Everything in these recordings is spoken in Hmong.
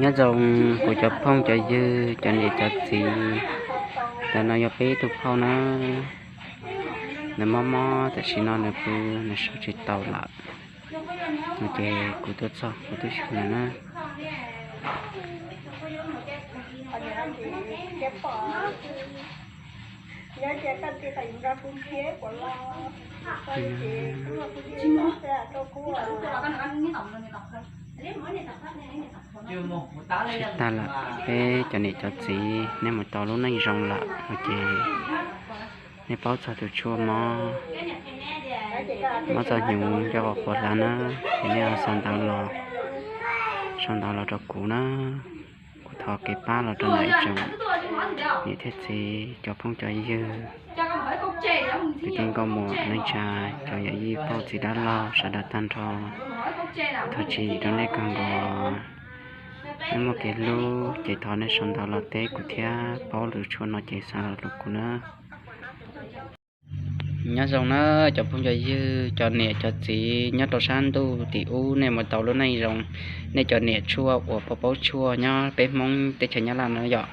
Nyob zoo kuv cov phooj cov ywg, cov niam cov txiv, ntawm no yog peb tus phauj na, nws mob mob tam sim no nws pw, nws sawv tsis tau lawm, ces kuv tuaj txog kuv twb xyuas nws na. Tsis tas lawm, peb cov niam cov txiv nej mus tau lub neej zoo lawm no ces nej paub txog tus tshuaj mob, mob txoj hnyuv nco qhuav hlav na, ces nej ho sau ntawv los, sau ntawv los rau kuv na. Kuv thov kev pab los rau ntawm ib tsoom niam thiab txiv, cov phooj cov ywg, kwv tij nkauj muam neej tsa, cov yawm yij phooj txiv dab laug sawv daws tag nrho. Thov tswv yim rau nej kawg nkaus. Nej muaj kev hlub ces thov nej sau ntawv los teb kuv thiab, paub lus tshuaj no ces xa los rau kuv na. Nyob zoo na cov phooj cov ywg, cov niam cov txiv nyob rau sab ntuj tim ub, nej mus tau lub neej zoo. Nej cov niam tshuaj uas paub paub tshuaj nyob peb Hmoob teb chaws Nyab Laj no yom,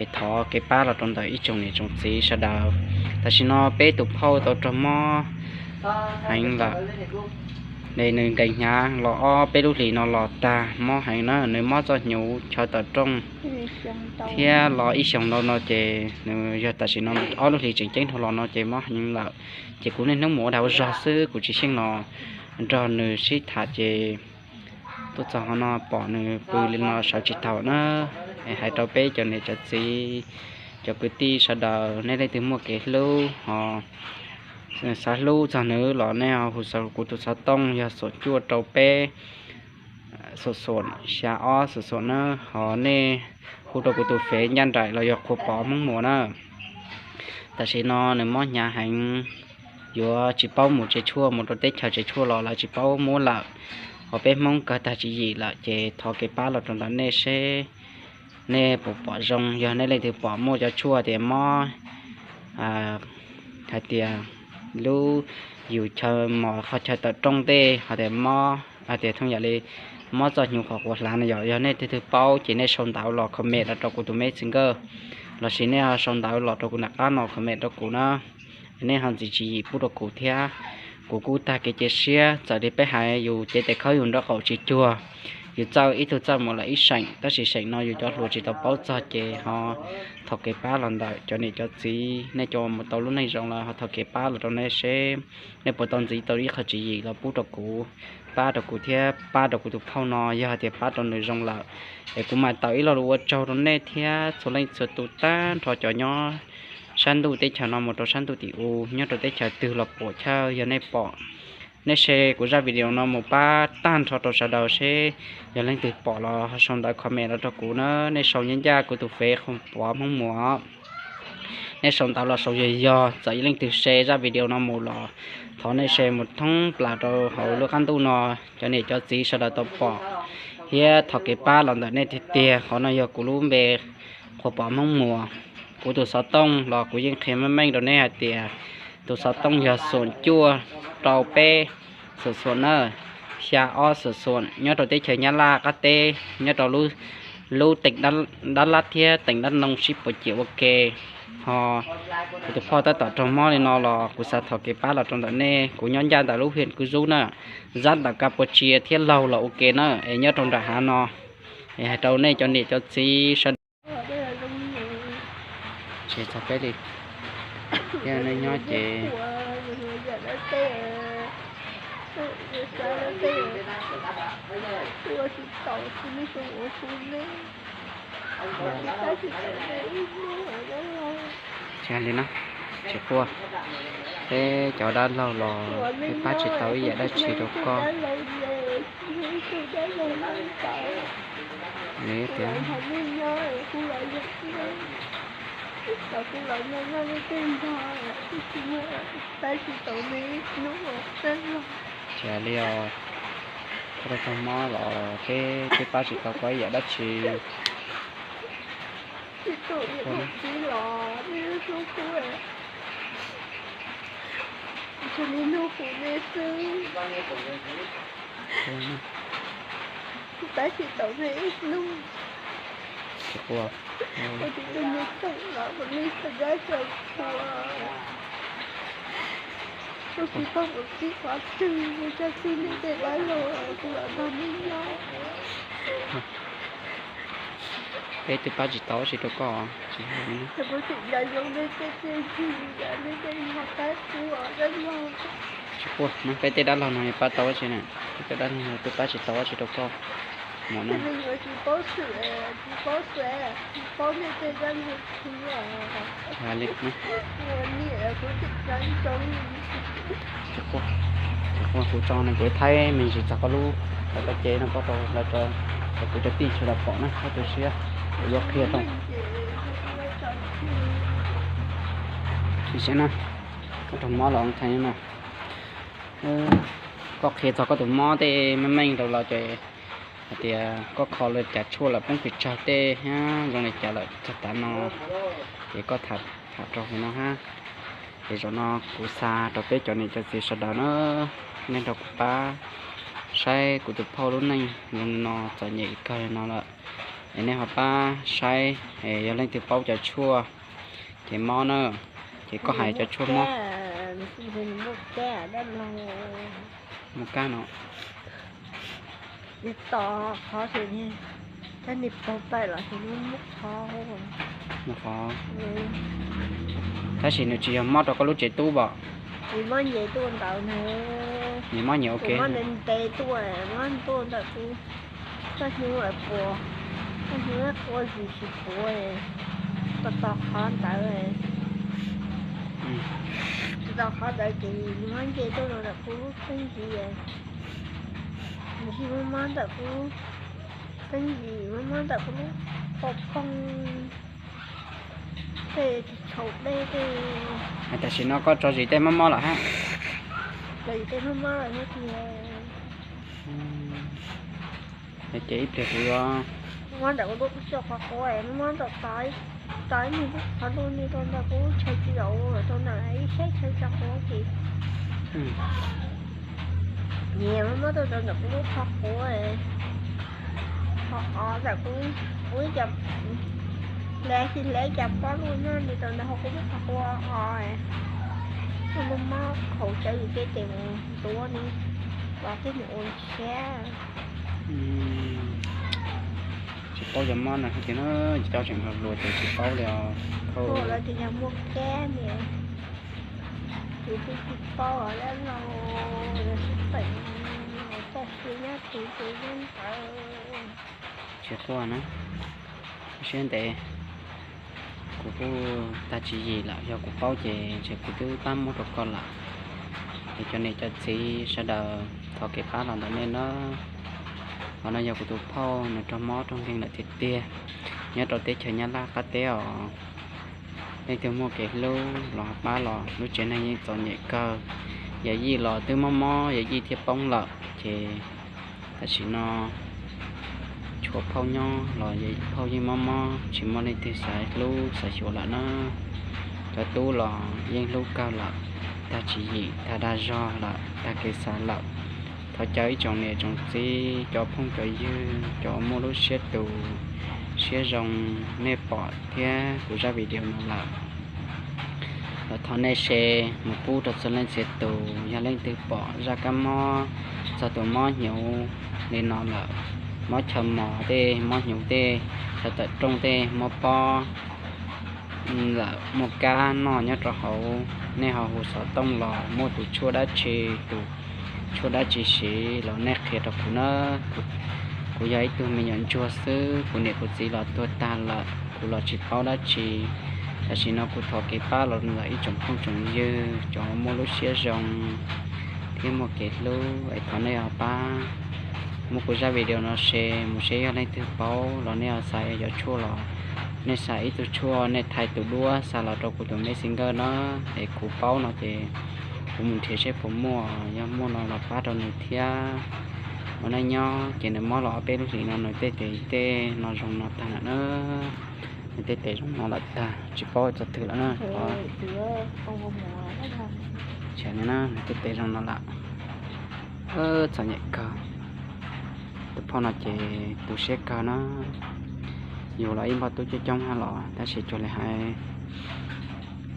es thov kev pab los rau ntawm ib tsoom niam tsoom txiv sawv daws. Tam sim no peb tus phauj tau raug mob heev lawm, nws nkees hnyav los ob peb lub hlis no los tag mob heev na, nws mob txoj hnyuv chaw tawm rooj thiab los ib xyoos ntau no ces nws yog tam sim no ob lub hlis tseem ceeb dhau los no ces mob heev lawm. Ces kuv niaj hnub mus ua dag ua zog xwb, kuv tsis xyeej los nrog nws sib tham ces tuaj txog qhov no pom nws pw li no sawv tsis tau na. Es hais rau peb cov niam cov txiv, cov kwv tij sawv daws, nej leej twg muaj kev hlub ho xav hlub txog nws los nej ho hu kuv tus xov tooj yog xoom cuaj rau peb xoom xoom xya ob xoom xoom na, ho nej hu rau kuv tus fev ncaj nraim los yog Qhua Pov Hmoob Muas na. Tam sim no nws mob hnyav heev, yuav tsis paub mus tsev tshuaj, mus rau teb chaws tsev tshuaj los lawv tsis paub muab lawm, ho peb Hmoob kawg tag tswv yim lawm ces thov kev pab los rau ntawm nej seb nej puas pom zoo, yog nej leej twg pom muaj cov tshuaj tias mob, hais tias lub yus chaw mos qhov chaw tawm rooj tej ho tias mob, hais tias thooj yam li mob txoj hnyuv qhuav hlav no yom, yog nej leej twg paub ces nej sau ntawv los comment los rau kuv tus Messenger, lossis nej sau ntawv los rau kuv nram qab no comment rau kuv na. Nej ho ntxiv tswv yim pub rau kuv thiab. Kuv kuj tag kev cia siab, txawm li peb hais yus cev tes khawb yus nraub qaum tsis cuag, yus txawj ib tug txawj mus lawm ib seem, tab sis seem no yus cov hluas tsis tau paub txog ces ho thov kev pab los ntawm cov niam cov txiv, nej cov mus tau lub neej zoo lawm ho thov kev pab los rau nej seb nej puas tau ntxiv tau ib qho tswv yim los pub rau kuv, pab rau kuv thiab pab rau kuv tus phauj no, yog hais tias pab rau nws zoo lawm es kuv mam tawm ib lo lus ua tsaug rau nej thiab txhua leej txhua tus tag nrho cov nyob sab ntuj teb chaws no mus rau sab ntuj tim u, nyob rau teb chaws twg los puam chawj, yog nej pom nej share kuv zaj video no mus pab tag nrho rau sawv daws seb yog leej twg pom los sau ntawv comment los rau kuv na. Nej sau ncaj ncaj kuv tus fev Qhua Pov Hmoob Muas, nej sau ntawv los sau yog yog, txawm yog leej twg share zaj video no mus los thov nej share mus thoob plaws rau hauv lub qab ntuj no, cov niam cov txiv sawv daws tau pom thiab thov kev pab los ntawm nej tiag tiag. Qhov no yog kuv lub npe Qhua Pov Hmoob Muas. Kuv tus xov tooj los kuv yeej qhia meej meej rau nej hais tias tus xov tooj yog xoom cuaj rau peb xoom xoom na, xya ob xoom xoom, nyob rau teb chaws Nyab Laj qab teb, nyob rau lub teem Dab Lab thiab teem Dab Noo sib puas ciam ua ke. Ho kuv tus phauj tab tom raug mob li no los kuv xav thov kev pab los rau ntawm nej. Kuv nyob ncaj ntawm lub hiam Kuj Zub na, zab ntawm Kas Puas Tsias thiab laug los ua ke na, es nyob rau nram hav no. Es hais rau nej cov niam cov txiv sawv daws, tsis txog peb li, thiab nej nyob ces tsis hais li na, tsis quaj. Peb cov dab laug los peb pab tsis tau ib yam dab tsi rau koj. Nws tias tsis hais li os, koj tau mob los peb twb pab tsis tau koj ib yam dab tsi. Tab sis tau nws ib hnub, ua tus me tub los ua nws txhua yam txhua txhua. Kuv tsis paub mus txib qhov twg, mus cog txij neb tej dab laug, kuv los nrog neb nyob. Peb twb pab tsis tau dab tsi rau koj, tsis, kuv tseem nco zoo neb tej txiaj ntsig, neb tej ho tab kuv dab laug. Tsis quaj, peb tej dab laug no yuav pab tau dab tsi na, peb tej dab laug no twb pab tsis tau dab tsi rau koj. Mos na, tsis paub xwm, tsis paub xwm, tsis paub neb tej dab laug. Ua li, tsis quaj, kuv tso no kuv thaij me ntsis txog koj lub, koj cev no koj rau lawv, rau kuv cov tij sawv daws pom na, koj tu siab, kuv yuav qhia rau. Sim siab na, koj raug mob los thaij na. Koj qhia txog koj tus mob tej meej meej rau lawv ces hais tias koj kho lawv cav tshuaj lawm poob pes tsawg tej thiab zoo li cas lawm txog tav no, ces koj tham rau hauv no hab. Ces zaum no kuv xa rau peb cov niam cov txiv sawv daws na, nej nrog kuv pab saib kuv tus phauj lub neej zoo no txom nyem kawg no lawm. Es nej ho pab saib, es yog leej twg paub cov tshuaj ces mob na, ces koj hais cov tshuaj mob. Muaj kab no. Nws to qhov xwb, tab nws paug pais los xwb muaj qhov. Muaj qhov. Tab sis nws tsis yog mob rau koj lub tsev tub pom. Nws mob nce tuaj ntawd na. Nws mob nyias ua ke, mob ntev ntev tuaj, mob tuaj ntawm kuv txoj hnyuv puas, txoj hnyuv quaj zis tsis puav, tos tos qhov ntawd, tos tos qhov ntawd ces nws mob nce tuaj ntawm kuv lub teeb ntsig, nws mob mob ntawm kuv lub teeb ntsig, mob mob ntawm kuv lub qhov poog, tej tshau dej tej. Tam sim no koj tso zis tej mob mob lawm hab? Tso zis tej mob mob lawm hab tiag. Ces ib pliag kuv yuav, mob ntawm kuv lub qhov quav, mob ntawm tod ib lub qhov lub ni rau ntawm kuv lub chaw tsis zaum rau ntawm ib sab chaw tso quav ces nyias mob mob tuaj rau ntawm kuv lub qhov quav, qhov o ntawm kuv, kuv ib co hle, ib co pob luj nyob li rau ntawm hauv kuv lub qhov quav o, kuv lub mob khaus cawv yus tej tes mus ntuav ni, los tej mus ua siab. Tsis paub cov mob no hais tias no, cov tseem hluas hluas ces tsis paub li os. Lawv tias yog muaj kab ni, ces kuv tsis paub os, lawv laus lawv sib peem, txoj sia nyob twg ces nyob ntawd. Tsis quaj na, siab ntev. Kuv kuj tag tswv yim lawm, yog kuv paub ces ntshe kuv twb pab muab rau koj lawm. Es cov niam cov txiv sawv daws thov kev pab los ntawm nej na. Qhov no yog kuv tus phauj nws raug mob raug nkeeg lawm tiag tiag, nyob rau teb chaws Nyab Laj qab teb os. Leej twg muaj kev hlub los pab los, lub tsev neeg yeej txom nyem kawg. Yawm yij los twb mob mob yawm yij thiab poob lawm ces tam sim no tshuav phauj nyob los phauj yeej mob mob tsis muaj leej twg xav hlub xav xyuas lawm na. Cov tub los yeej hlub kawg lawm, tag tswv yim tag dag zog lawm, tag kev xav lawm. Thov caw ib tsoom niam tsoom txiv, cov phooj cov ywg, cov muaj lub siab tus siab zoo, nej pom thiab kuv zaj video no lawm los thov nej share mus pub rau txhua leej txhia tus. Yog leej twg pom zaj kab mob txog tus mob hnyuv li no lawm, mob chaw mos tej, mob hnyuv tej, chaw tawm rooj tej mob pob lawm, muaj kab noj nyob rau hauv, nej ho hu xov tooj los muaj tus tshuaj dab tsi, tus tshuaj dab tsi siv los nej qhia rau kuv na. Kuv yog ib tug me nyuam ntsuag xwb, kuv niam kuv txiv los tuag tag lawm, kuv los tsis paub dab tsi. Tam sim no kuv thov kev pab los ntawm ib tsoom phooj tsoom ywg, cov muaj lub siab zoo thiab muaj kev hlub es thov nej ho pab muab kuv zaj video no share mus seb yog leej twg paub los nej ho xav yuav tshuaj los nej xa ib tug tshuaj, nej thaij tus duab xa los rau kuv tus Messenger na, es kuv paub no ces kuv mus nrhiav seb puas muaj, yog muaj no los pab rau nws thiab. Ua neej nyob ces nws mob los ob peb lub hlis no nws tej tes tej no zoo no tag lawm na. Nws tej tes zoo no lawm tag, tsis paub txog twg lawm na. Nws tej tes zoo no lawm. Txom nyem kawg. Tus phauj no ces tu siab kawg na, yug los ib npoj tub coob coob hab los tab sis cuag li hais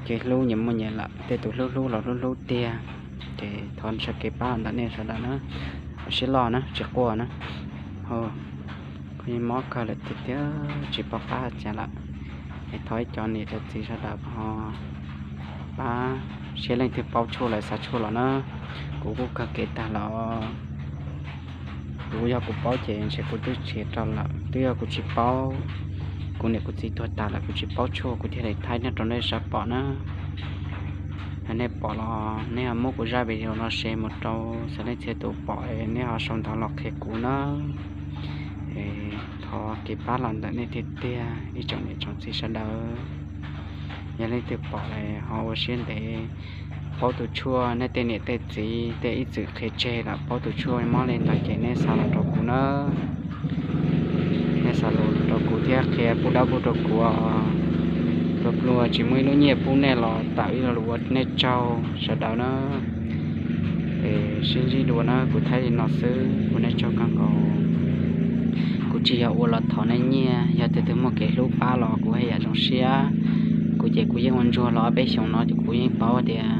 kev hlub nyias muaj nyias lawm, tej tus hlub hlub los hlub hlub tiag. Ces thov txhawb kev pab los ntawm nej sawv daws na, ua siab loj na tsis quaj na. Ho kuv yeej mob kawg lawm tiag tiag tsis pom qab hais cas lawm. Es thov ib cov niam cov txiv sawv daws ho pab, seb leej twg paub tshuaj lawm xav tshuaj los na, kuv kuj kawg kev tag los. Kuv yog kuv paub ces ntshe kuv twb tshiav rau lawm, twb yog kuv tsis paub, kuv niam kuv txiv tuag tas lawm kuv tsis paub tshuaj kuv thiaj li thaij nej rau nej sawv pom na. Yog nej pom los nej ho muab kuv zaj video no share mus rau xws leej txhia tus pom, nej ho sau ntawv los qhia kuv na. Thov kev pab los ntawm nej tiag tiag ib tsoom niam tsoom txiv sawv daws. Yog leej twg pom ho ua siab ntev paub tus tshuaj, nej tej niam tej txiv tej ib txwm qhia tseg lawm paub tus tshuaj mob li ntawd ces nej xa los rau kuv na. Nej xa los rau kuv thiab qhia pub dawb pub rau kuv, pluag pluag tsis muaj ib lub nyiaj pub nej los tawm ib lo lus ua nej tsaug sawv daws na. Es sib ntsib dua na, kuv thaij li no xwb, ua nej tsaug kawg nkaus. Kuv tsis yog ua los thov nej nyiaj, yog tus twg muaj kev hlub pab los kuv haj yam zoo siab. Kuv ces kuv yeej ua ntsuag los ob peb xyoos no ces kuv yeej paub tias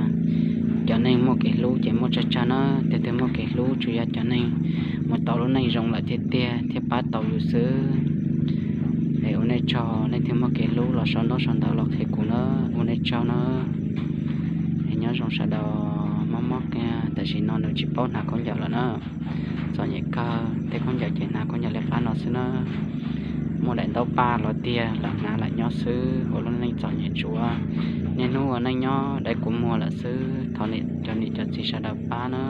cov neeg muaj kev hlub ces muaj tsawg tsawg na. Tus twg muaj kev hlub tsuas yog cov neeg mus tau lub neej zoo lawm tiag tiag thiaj pab tau yus xwb. Es ua nej tsaug, leej twg muaj kev hlub los sau ntaub sau ntawv los qhia kuv na, ua nej tsaug na. Es nyob zoo sawv daws, mob mob kiag tam sim no nws tsis paub hnav khaub ncaws lawm na. Txom nyem kawg, tej khaub ncaws ces hnav khaub ncaws li qab no xwb na. Muaj daim ntaub paj los tiag lam hnav lam nyob xwb, ua lub neej txom nyem ntsuav. Niaj hnub ua neej nyob dai kua muag lawm xwb, thov cov niam cov txiv sawv daws pab na,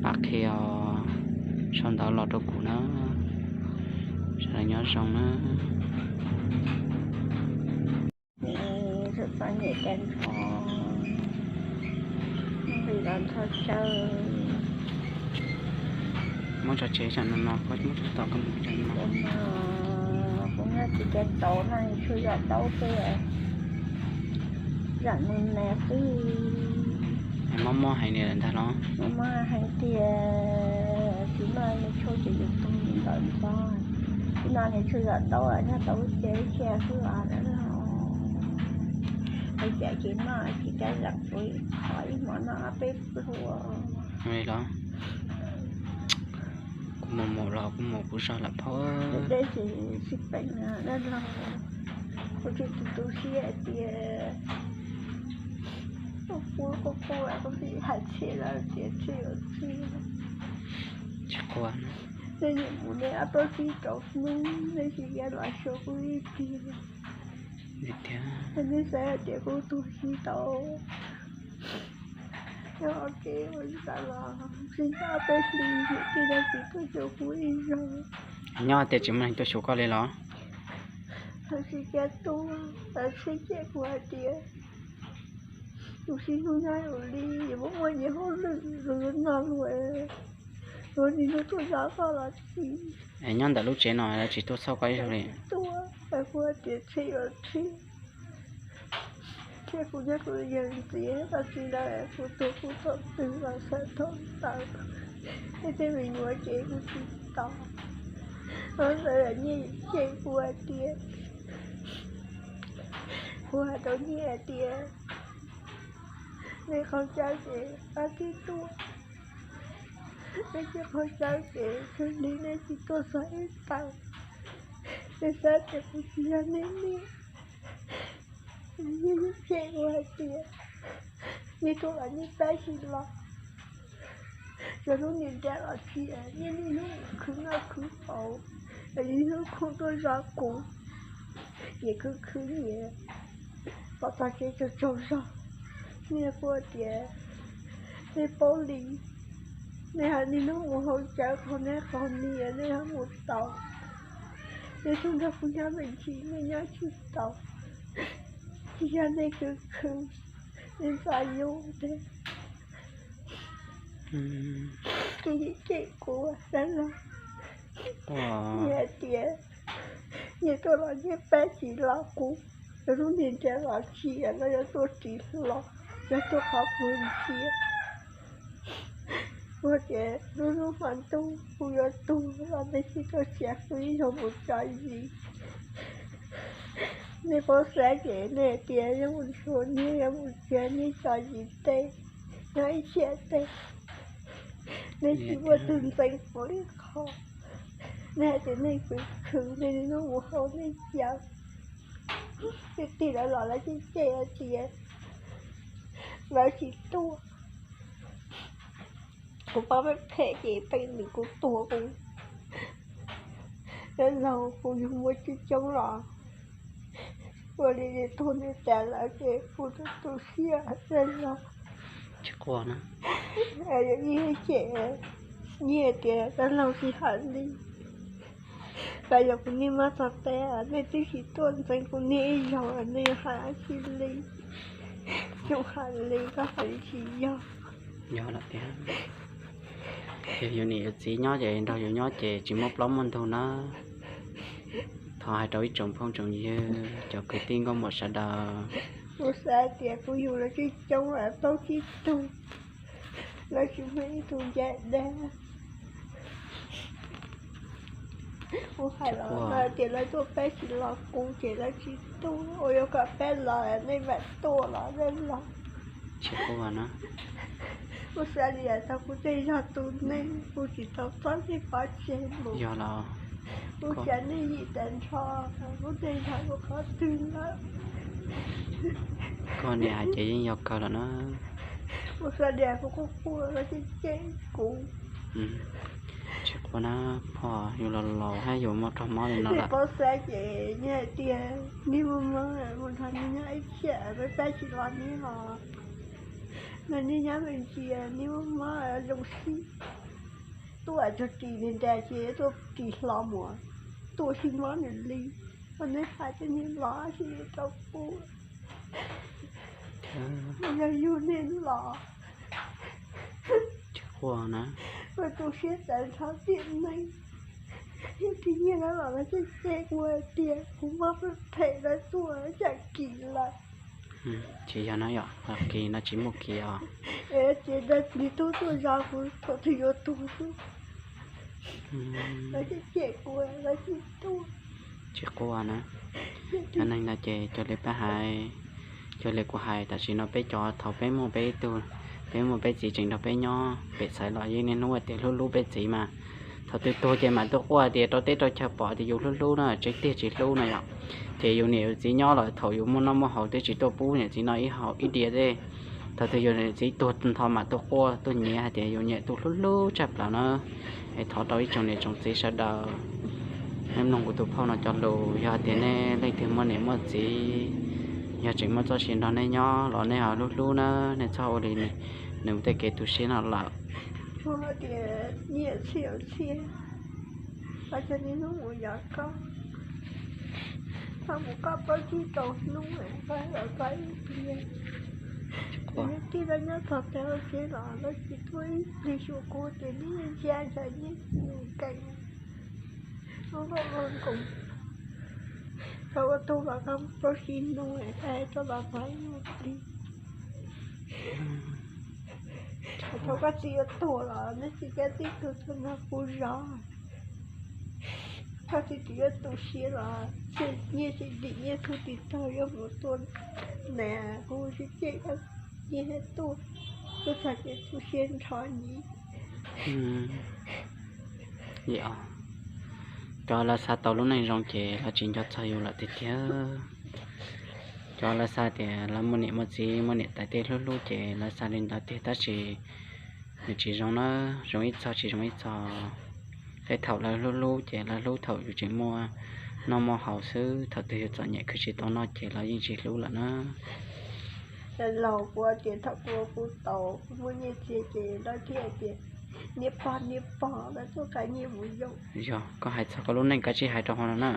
pab qhia, sau ntawv los rau kuv na. Sawv daws nyob zoo na. Txom nyem tag nrho, nqis los nrho tsawg. Muab tso tsev tsam no no, koj muab tso tom koj mus tsam no. Kuv nyob tsis tau no, nws tshuav zom ntaub xwb, zom me me xwb. Mob mob heev li ntag los? Mob mob heev tiag, tsis noj nws tshuaj ces yus tu ntawd ntag. Tsis noj nws tshuaj zom ntaub nyob tau lub tsev xwb los, ua cas tsis noj tsis kav zam kuv qhov ib hmo noj ob peb pluag. Li los? Kuv mus mus los kuv mus kuv zog lam phauj. Deb tsis sib peem dab laug. Kuv tsis tu tu siab hais tias kuv quaj quaj kuv tsis hais txhia lawm tias txhia yuav txhia. Tsis quaj. Nej niam mus nej ob peb txib rau hnub nej tsis kam los xyuas kuv ib pliag. Nej xav hais tias kuv tu tsis tau. Yog ua ke ua li cas los tsis nco peb hlis niam tij dab txiv tuaj xyuas kuv ib zaug. Nyob tias tsis muaj neeg tuaj xyuas koj li los? Lawv tsis kam tuaj, lawv txhiab cem kuv hais tias tus txiv hnub nyob ua li, muaj muaj nyias hauj lwm, luag yuav noj luag, luag niaj hnub tuaj zov koj los tsis. Nyob ntawm lub tsev no lawv tsis tuaj txhawb koj ib zaug li? Tuaj, kuv hais tias txhia yuav txhia. Thiab kuv nyob kuv yawg ntxiv, tau tsis ntawd kuv tuag kuv thaum twg los xav thaum ntawd. Thiab tej me nyuam ces kuv tsis tau. Hnub ntawd nyiaj cem kuv hais tias, kuv hais rau nyiaj hais tias, nej qaug cawv ces pab tib tuaj, nej tsis qaug cawv ces xws li nej tsis tuaj txog ib taw. Nej xav tias kuv tsis yog nej niam. Nyiaj cem kuv hais tias, nyiaj tuaj los nyiaj pab tsis los, yog hnub nyiaj nra los tsis, nyiaj niaj hnub khwv noj khwv haus, niaj hnub khwv tuaj zov kuv, nyiaj khwv khwv nyiaj, pom txog tsev tsaug tsaug zog. Nyiaj kuj tias, nej paub li, nej hais niaj hnub mus haus cawv qaug nab qaug niag, nej ho mus tau. Nej tuaj nrog kuv nyob me ntsis, nej nyob tsis tau. Tsis yog nej khwv khwv, nej ntxhov yus thiab. Ces cem kuv dab laug. Nyiaj hais tias, nyiaj tuaj los nyiaj pab tsis los kuv, yog hnub nyiaj nra los tsis, los yog tuaj ris hlo, yog tuaj qhov kuv ntsia. Kuv tias lub hnub hmo ntuj kuv yuav tuag los nej tsis tuaj txiav kuv ib zaug mus tso zis. Nej paub xav ces nej hais tias yuav mus nrhiav, nej yuav mus txiav nej tso zis tej, nyob ib txhia tej. Nej tsis muaj tus ntxeev kuv ib qho. Nej hais tias nej khwv khwv, nej niaj hnub mus haus nej cawv. Tig lawv los lawv cem cem hais tias lawv tsis tuaj. Kuv pab phem phem ces peb nws kuv tuag kuv, tej zaug kuv yug muaj coob coob los ua li tuag nws tas lawm ces kuv tu siab tej zaug. Yog ib cem nyiaj tias tej zaug tsis hais li. Los yog kuv niaj mab txog teb nej twb tsis tuaj ntxeev kuv niaj ib zaug, nej yuav hais dab tsi li? Tsis hais li, koj hais li tsis yog. Yog lawm tiag, yog yus niam yus txiv nyob ces nrog yus nyob ces tsis muaj plaub muaj ntug na. Thov hais rau ib tsoom phooj tsoom ywg, cov kwv tij nkauj muam sawv daws, kuv xav tias kuv yug lawv coob coob los plaub tsib tug, lawv tsis muaj ib tug ncaim dab. Kuv hais los no tias lawv tuaj pab tsis los kuv ces lawv tsis tuaj, ua yuav kom pab los nej mam tuaj los nej los. Tsis quaj na. Kuv xav li tau kuv tej zog tus neeg, kuv tsis tau txob nej pov tseg mus. Yog los kuv xav nej yim tag nrho, kuv tej zog mus qhov twg lawm. Koj niam hais ces yeej yog kawg lawm na. Kuv xav li kuv quaj quaj los cem cem kuv. Tsis quaj na, phoj, yus los laus hab yus muaj rog mob li no lawm. Paub xav ces nej hais tias nej muaj mob mus nrog nej nyob ib txhia, peb pab tsis los nej los, nrog nej nyob me ntsis, nej muaj mob zoo sib tuaj txog ris nws nra ces tuaj ris hlo mus, tuaj sib mob nws li. Ua nej hais tej niag los sib rau pub, yog yug nej los. Ua tu siab tag nrho tiam neej. Ib tug nyiaj lawv los lawv cem cem kuv hais tias kuv mob phem lawv tuaj tsam kim lawm. Tsis yog na yom, kis no tsis muaj kis os. Ces nws tub tuaj zov kuv thaum twg yuav tuag xwb. Lawv cem cem kuv lawv tsis tuaj. Tsis quaj na. Cov neeg no ces cuag li peb hais, cuag li kuv hais tam sim no peb cov thaum peb muaj peb ib tug, peb muaj peb txiv tseem nrog peb nyob pem xaiv los yeej niaj hnub hais tias hlub hlub peb txiv mas. Thaum twg tuag ces mam tuaj quaj tias rau teb rau chaw pom tias yus hlub hlub no, tseeb tiag tsis hlub no yom. Ces yus niam yus txiv nyob los thaum yus muaj noj muaj haus twb tsis tuaj pub niam txiv noj ib haus ib diav tej. Thaum twg yus niam txiv tuag ntho mam tuaj quaj tuaj nyiav hais tias yus niam tus hlub hlub tshaj plaws na. Es thov rau ib tsoom niam tsoom txiv sawv daws, nej mloog kuv tus phauj no cov lus, yog hais tias nej leej twg muaj niam muaj txiv, yog tseem muaj txoj sia nrog nej nyob los nej ho hlub hlub na, nej txhob ua li nws mus tej kev tu siab no lawm. Txhob tias nyiaj txhij txhia, koj cov niaj hnub mus yos koj, koj mus koj plaub tsib rau hnub, koj los koj ib pliag. Kuv yog tij lawv nyob txog tag lawv tsev los lawv tsis tuaj ib pliag xyuas kuv ces neb yeej ntsia ntshai neb mus kees. Ub, koj ua tuag los koj plaub tsib hnub, koj hais tau los koj ib pliag. Thaum koj txiv yuav tuag los neb tsis kam tib tug tuaj nrog kuv zov. Koj txiv tsis yuav tu siab los txij nyiaj tsis dim nyiaj txhub tis taug yuav mus tua nas, kuv tsis cem koj, nyiaj tuaj, tuaj txog ces tu siab nrho nyiv. Cov lawv xav tau lub neej zoo ces lawv tsis nco txog yus lawm tiag tiag. Cov lawv xav tias lawv muaj niam muaj txiv muaj niam tais tej hlub hlub ces lawv xav li ntawd tiag tab sis nws tsis zoo na, zoo ib txog tsis zoo ib txog. Tej thaum lawv hlub hlub ces lawv hlub thaum yus tseem muaj noj muaj haus xwb, thaum twg yus txom nyem khwv tsis tau noj ces lawv yeej tsis hlub lawm na. Laus kuv tias thaum kuv, kuv tau kuv muaj nyiaj txiag ces lawv thiaj tias niam pog niam pog lawv tuaj qab nyiaj mus yoom. Yog koj hais txog koj lub neej kav tsij hais rau hauv no na.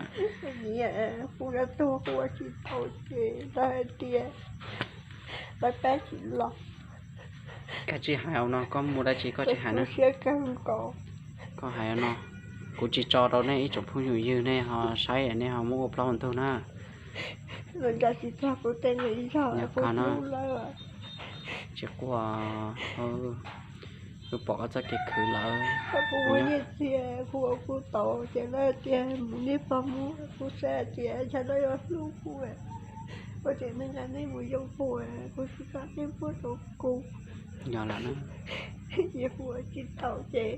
Kuv yuav tuag kuv ua tsis tau ces lawv hais tias lawv pab tsis los. Kav tsij hais hauv no, koj muaj dab tsi koj tsis hais na. Siab kawg nkaus. Koj hais hauv no, kuv tsis tso rau nej ib tsoom phooj ywg, nej ho saib nej ho muab ua plaub ua ntug na. Tsis quaj, Kuv pom koj txoj kev khwv lawm. Kuv muaj nyiaj txiag, kuv ua kuv tau ces lawv tias mus neb pog mus, kuv xav tias yog lawv yuav hlub kuv, ua ces nej nqa neb mus yoo kuv, kuv tsis kam neb muab rau kuv. Yog lawm na. Ces kuv ua tsis tau ces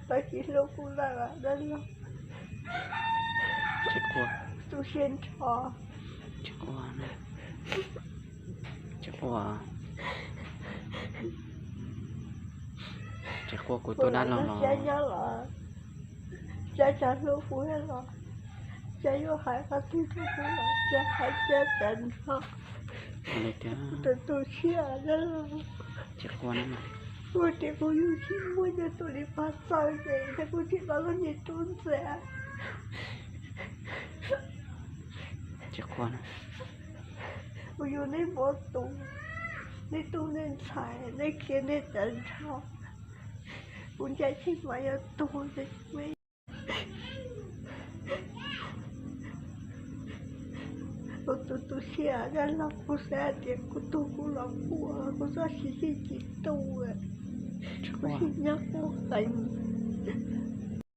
lawv tsis hlub kuv lawm dab laug. Tsis quaj. Tu siab nrho. Tsis quaj, tsis quaj. Tsis quaj, kuv tuaj dab laug los. Cab nyob los, Cab tsis hlub kuv los, Cab yuav hais qhov twg rau kuv los Cab hais Cab tag nrho. Tus tu siab dab laug. Tsis quaj na. Kuv tias kuv yug tsis muaj cov tus li pog txawj ces thiab kuv tsis los lub niag tub ntxhias. Tsis quaj na. Kuv yug neb npau tus, neb tub neb ntxhais, neb khiav neb tag nrho. Kuv ncaim tsis mas yuav tuag. Kuv tus tu siab dab laug, kuv xav tias kuv tuag kuv los kuv, kuv txoj sia yeej tsis tu, kuv tsis nyob kuv qees.